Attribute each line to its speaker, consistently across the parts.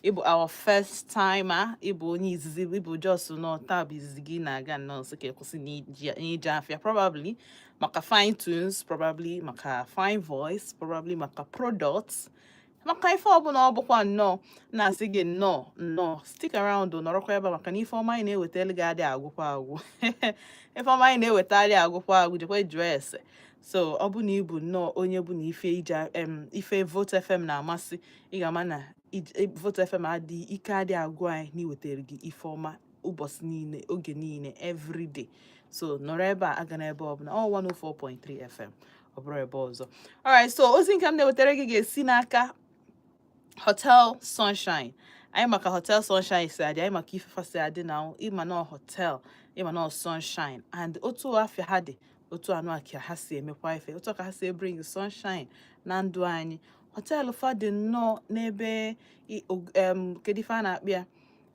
Speaker 1: Ịbụ our first timer, ịbụ onye izizi, ịbụ just nọ taa bụ izizi gị na-aga nnọọ sị ka ịkwụsị n'ije afịa, probably maka fine tunes, probably maka fine voice, probably maka products, maka ife ọbụla ọ bụkwa. Nnọọ, na-asị gị nnọọ, nnọọ, stick around, nọrọkwa ebe a, maka na ife ọma anyị na-ewetara gị adịghị agwụkwa agwụ. Ife ọma anyị na-eweta adịghị agwụkwa agwụ. Jekwa jụọ ese. So ọ bụ na ịbụ nnọọ onye bụ na ife ije ife Vote FM na-amasị, ị ga-ama na Vote FM adịghị ike adịghị agwụ anyị na iwetara gị ife ọma ụbọchị niile, oge niile, everyday. So nọrọ ebe a, aga n'ebe ọbụla. Ọ 104.3 FM, ọ bụrụ ebe ọzọ. Alright, so ozi nke m na-ewetara gị ga-esi n'aka Hotel Sunshine. Anyị maka Hotel Sunshine si adị, anyị maka ifefa si adị na ịma na hotel, ịma na sunshine, and otu afịa ha dị, otu anụ aka ha si emekwa ife, otu aka ha si bring sunshine na ndụ anyị. Hotel fa dị nnọọ n'ebe kedu ife a na-akpọ ya,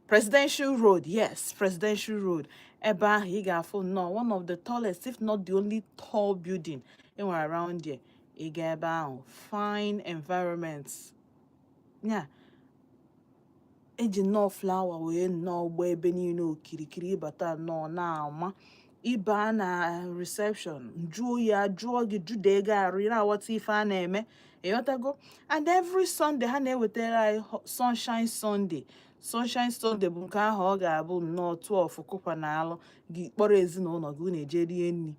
Speaker 1: Presidential Road. Yes, Presidential Road. Ebe ahụ ị ga-afụ nnọọ one of the tallest, if not the only tall building e nwere around there. Ị ga ebe ahụ, fine environment ya, eji nnọọ flower wee nnọọ gbaa ebe niile okirikiri. Ịbata nnọọ na-ama ịba na reception, njụ oyi ajụọ gị, jụda ego arụ, ị na-aghọta ife a na-eme, ịghọtago? And every Sunday ha na-ewetara anyị Sunshine Sunday. Sunshine Sunday bụ nke ahụ ọ ga-abụ nnọọ 12 kụkwa na alụ gị, kpọrọ ezinụlọ gị, unu eje rie nri.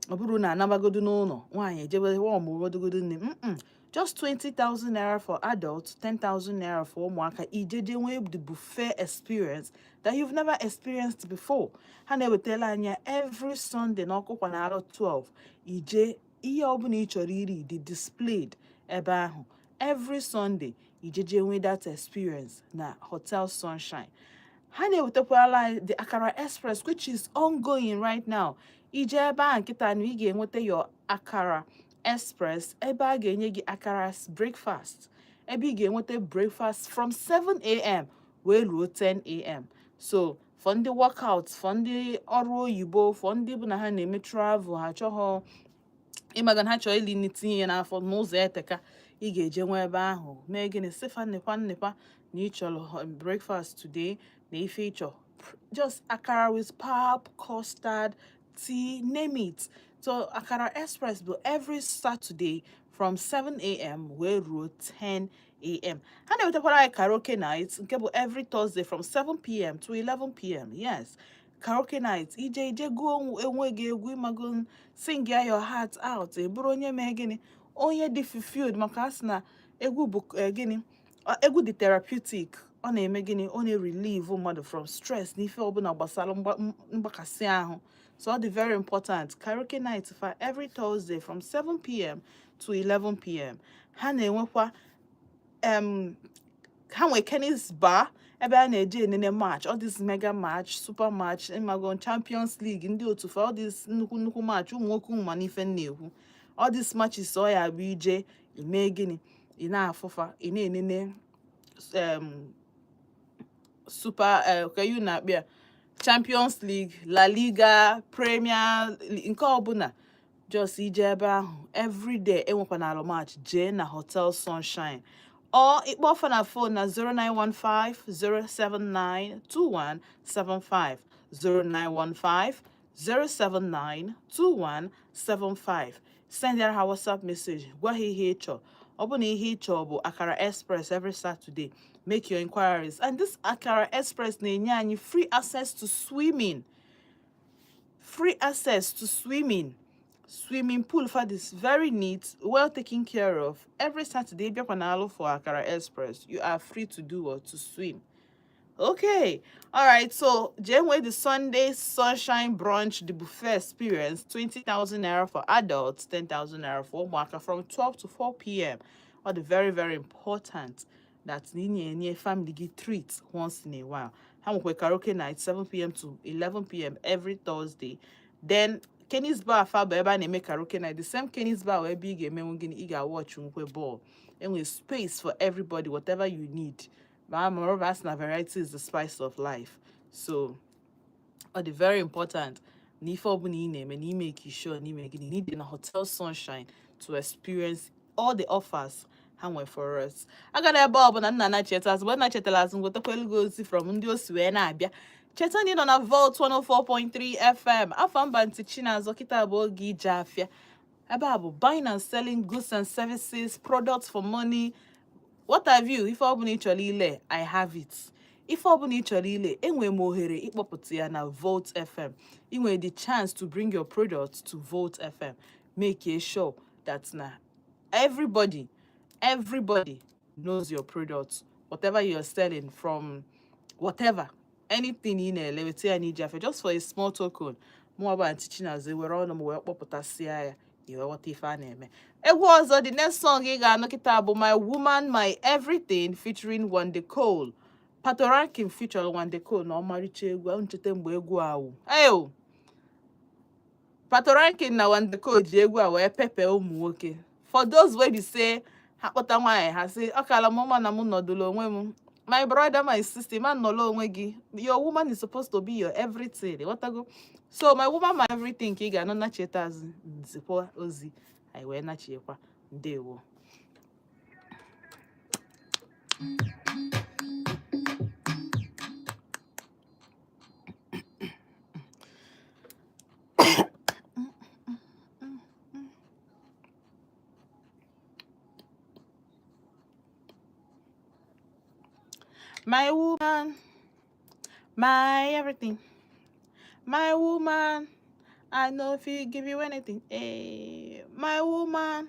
Speaker 1: Ọ bụrụ na anabagodo n'ụlọ nwaanyị, ejebe ọmụgodogodo nne just 20,000 naira for adults, 10,000 naira for ụmụaka. Ijeje nwee the buffet experience that you've never experienced before. Ha na-ewetara anyị every Sunday n'ọkụkwa na arọ 12. Ije, ihe ọbụla ị chọrọ iri dị displayed ebe ahụ. Every Sunday, ijeje nwee that experience na Hotel Sunshine. Ha na-ewetakwala anyị the Akara Express, which is ongoing right now. Ije ebe ahụ nkịta na ị ga-enweta your Akara Express, ebe a ga-enye gị akara breakfast, ebe ị ga-enweta breakfast from 7 a.m. wee ruo 10 a.m. So for ndị workout, for ndị ọrụ oyibo, for ndị bụ na ha na-eme travel, ha achọghọ ịmaga na ha chọrọ ili nri tinye ya n'afọ n'ụzọ eteka, ị ga-eje nwa ebe ahụ mee gịnị? Sịfa nnekwa nnekwa na ị chọrọ breakfast today, na ife ị chọ, just akara with pap, custard, tea, name it. So Akara Express bụ every Saturday from 7 a.m. wee ruo 10 a.m. Ha na-ewetakwara anyị karaoke night, nke bụ every Thursday from 7 p.m. to 11 p.m. Yes, karaoke night. Ije ije gụọ enwe gị egwu, ịmago, sing ya your heart out, ị bụrụ onye mee gịnị, onye dị fulfilled, maka a sị na egwu bụ gịnị? Egwu dị therapeutic. Ọ na-eme gịnị? Ọ na-relieve mmadụ from stress na ife ọbụla gbasara mgbakasị ahụ. So ọ dị very important. Karaoke night for every Thursday from 7 p.m. to 11 p.m. Ha na-enwekwa ha nwe Kenny's Bar, ebe a na-eje enene match, all this mega match, super match, ịmago, Champions League, ndị otu for all this nnukwu nnukwu match. Ụmụ nwoke, ụmụ mana ife m na-ekwu, all these matches, ọ ya bụ ije ime gịnị? Ị na-afụfa, ị na-enene super ka you na-akpịa Champions League, La Liga, Premier League, nke ọbụla. Just ije ebe ahụ everyday, enwekwana alụ match, jee na Hotel Sunshine or ịkpọ fa na phone na 0915 079 2175, 0915 079 2175. Send ha WhatsApp message, gwa ha ihe ị chọrọ. Ọ bụ na ihe ị chọrọ bụ Akara Express every Saturday, make your inquiries. And this Akara Express na-enye anyị free access to swimming, free access to swimming pool fa is very neat, well taken care of. Every Saturday, bịakwa na alụ for Akara Express, you are free to do what? To swim. Okay, all right. So jee nwee the Sunday Sunshine Brunch, the buffet experience, 20,000 naira for adults, 10,000 naira for ụmụaka, from 12 to 4 p.m. Ọ dị very very important that na ị na-enye family gị treat once in a while. Ha nwekwa karaoke night, 7 p.m. to 11 p.m. every Thursday. Then Kenny's Bar fa bụ ebe a na-eme karaoke night. The same Kenny's Bar bụ ebe ị ga-emenwu gịnị? Ị ga-watch nkwe ball. Enwe space for everybody, whatever you need. Ma moreover, asị na variety is the spice of life. So ọ dị very important na ife ọbụla ị na-eme, na ime sure na ime gịnị, na ị dị na Hotel Sunshine to experience all the offers Ha nwe for us. Agala ebe ọ bụla nna na cheta azụ. Mgbe nna chetara azụ, ngwetakwa ego ozi from ndị o si wee na-abịa. Cheta na ị nọ na Volt 104.3 FM. Afọ mba ntị Chinazụ. Kịta bụ oge ije afịa. Ebe a bụ buying and selling goods and services, products for money, what have you. Ife ọbụla ị chọrọ ile, I have it. Ife ọbụla ị chọrọ ile, enwere m ohere ịkpọpụta ya na Volt FM. Ị nwere the chance to bring your product to Volt FM, make sure that na everybody knows your product, whatever you're selling, from whatever, anything ị na-ele, weta ya n'ije afịa. Just for a small token, mụnwa bụ Aunty Chinazụ were ọnụ m wee kpọpụtasịa ya, i wee ghọta ife a na-eme. Egwu ọzọ, the next song ị ga-anụ kịta bụ "My Woman, My Everything" featuring Wande Cole. Patoranking feature Wande Cole na ọmarịcha egwu ahụ. Ncheta mgbe egwu awụ eyo, Patoranking na Wande Cole ji egwu a wee pepe ụmụ nwoke. For those wey be say ha kpọta nwaanyị, ha sị ọ kala m mma na m nọdụrụ onwe m. My brother, my sister, ma nọrọ onwe gị. Your woman is supposed to be your everything. Ịghọtago? So "My Woman, My Everything" ka ị ga-anọ na cheta azụ, nzikwa ozi anyị wee nachiekwa. Ndewo. My woman, my everything. My woman, I no fit give you anything. Hey, my woman.